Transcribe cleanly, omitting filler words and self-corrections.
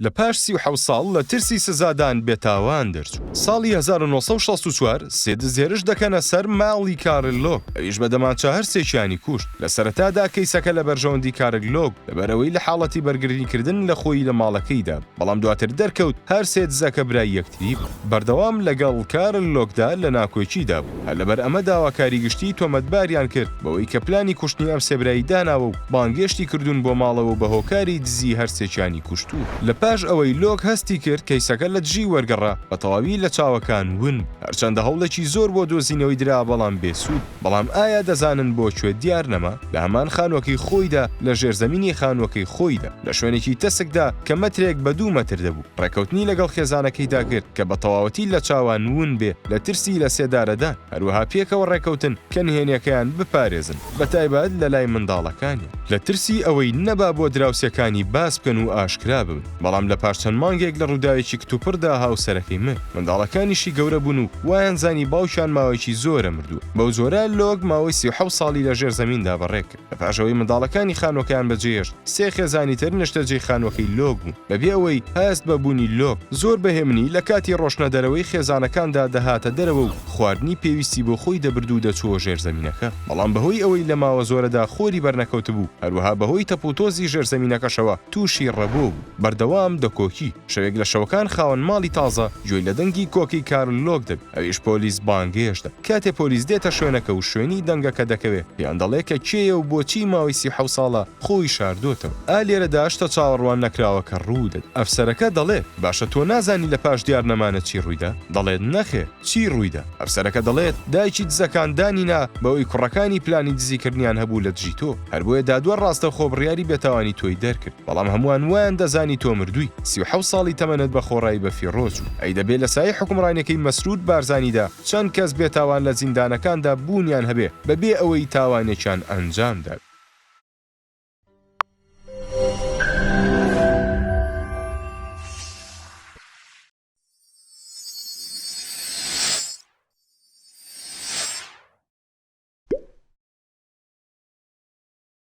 لە پاش 37 ساڵ لە ترسی سزادان بێتاوان دەرچوو. ساڵی 1964 سێ دز هێرش دەکەنە سەر ماڵی کارل لۆک، ئەویش بە دەمانچە هەرسێکیانی کوشت. لە سەرەتادا کەیسەکە لە بەرژەوەندی کارل لۆک بوو، لەبەرئەوەی لە حاڵەتی بەرگریکردن لە خۆی لە ماڵەکەیدا بوو، بەڵام دواتر دەرکەوت هەر سێ دزەکە برای یەکتری بوون. بەردەوام لەگەڵ کارل لۆکدا لە ناکۆکیدا بوو، هەر لەبەر ئەمە داواکاری گشتی تۆمەتباریان کرد بەوەی کە پلانی کوشتنی ئەم سێ برای داناوە و بانگێشتی کردوون بۆ ماڵەوە و بە هۆکاری دزی هەرسێکیانی کوشتووە. لە پاش ئەوەی لۆک هەستی کرد کەیسەکە لە دژی وەرگەڕا، بە تەواوی لە چاوەکان ون بوو. هەرچەندە هەوڵێکی زۆر بۆ دۆزینەوەی درا بەڵام بێ سوود بوو. بەڵام ئایا دەزانن بۆ کوێ دیار نەما؟ لە هەمان خانووەکەی خۆیدا، لە ژێرزەمینی خانووەکەی خۆیدا، لە شوێنێکی تەسکدا کە مەترێک بە دوو مەتر دەبوو. ڕێکەوتنی لەگەڵ خێزانەکەیدا کرد کە بە تەواوەتی لە چاوان ون بێ لە ترسی لە سێدارەدان، هەروەها پێکەوە ڕێکەوتن کە نهێنیەکەیان بپارێزن، بە تایبەت لە لای منداڵەکانیان. لە ترسی ئەوەی نەبا بۆ دراوسێکانی باس بکەن و ئاشکرا ببن. بەڵام لە پاش چەند مانگێک لە ڕووداوێکی کتوپڕدا هاوسەرەکەی مرد. منداڵەکانیشی گەورە بوون و وایان زانی باوکیان ماوەیەکی زۆرە مردووە. بەو جۆرە لۆک ماوەی 37 ساڵی لە ژێر زەمیندا بەڕێ کرد. لە پاش ئەوەی منداڵەکانی خانووەکەیان بەجێهێشت، سێ خێزانی تر نیشتەجێی خانووەکەی لۆک بوون. بەبێ ئەوەی هەست بە بوونی لۆک، زۆر بە هێمنی لە کاتی ڕۆشتنە دەرەوەی خێزانەکاندا دەهاتە دەرەوە و خواردنی پێویستی بۆ خۆی دەبرد و دەچووە ژێر زەمینەکە. بەڵام بەهۆی ئەوەی لە ماوە زۆرەدا خۆری بەرنەکەوتبوو، هەروەها بەهۆی تەپوتۆزی ژێر زەمینەکەشەوە تووشی ڕەبۆ بوو. بەردەوام دەکۆکی. شەوێک لە شەوەکان خاوەن ماڵی تازە گوێی لە دەنگی کۆکەی کارل لۆک دەبێ، ئەویش پۆلیس بانگهێشت دەکات. کاتێ پۆلیس دێتە شوێنەکە و شوێنی دەنگەکە دەکەوێ، پێیان دەڵێ کە کێیە و بۆچی ماوەی 37 ساڵە خۆی شاردۆتەوە. ئا لێرەدا شتە چاوەڕوان نەکراوەکە ڕوو دەدا. ئەفسەرەکە دەڵێت، باشە تۆ نازانی لە پاش دیار نەمانت چی ڕوویدا؟ دەڵێت، نەخێر، چی ڕوویدا؟ ئەفسەرەکە دەڵێت، دایکی دزەکان دانی نا بەوەی کوڕەکانی پلانی دزیکردنیان هەبوو لە دژی تۆ، هەر بۆیە دادوەر ڕاستەوخۆ بڕیاری بێتاوانی تۆی دەرکرد، بەڵام هەمووان وایان دەزانی تۆ مردووی، 37 ساڵی تەمەنت بە خۆڕایی بە فیڕۆ چوو. ئەی دەبێ لە سایەی حوکمڕانیەکەی مەسرور بارزانیدا چەند کەس بێتاوان لە زیندانەکاندا بوونیان هەبێ بەبێ ئەوەی تاوانێکیان ئەنجام دابێ؟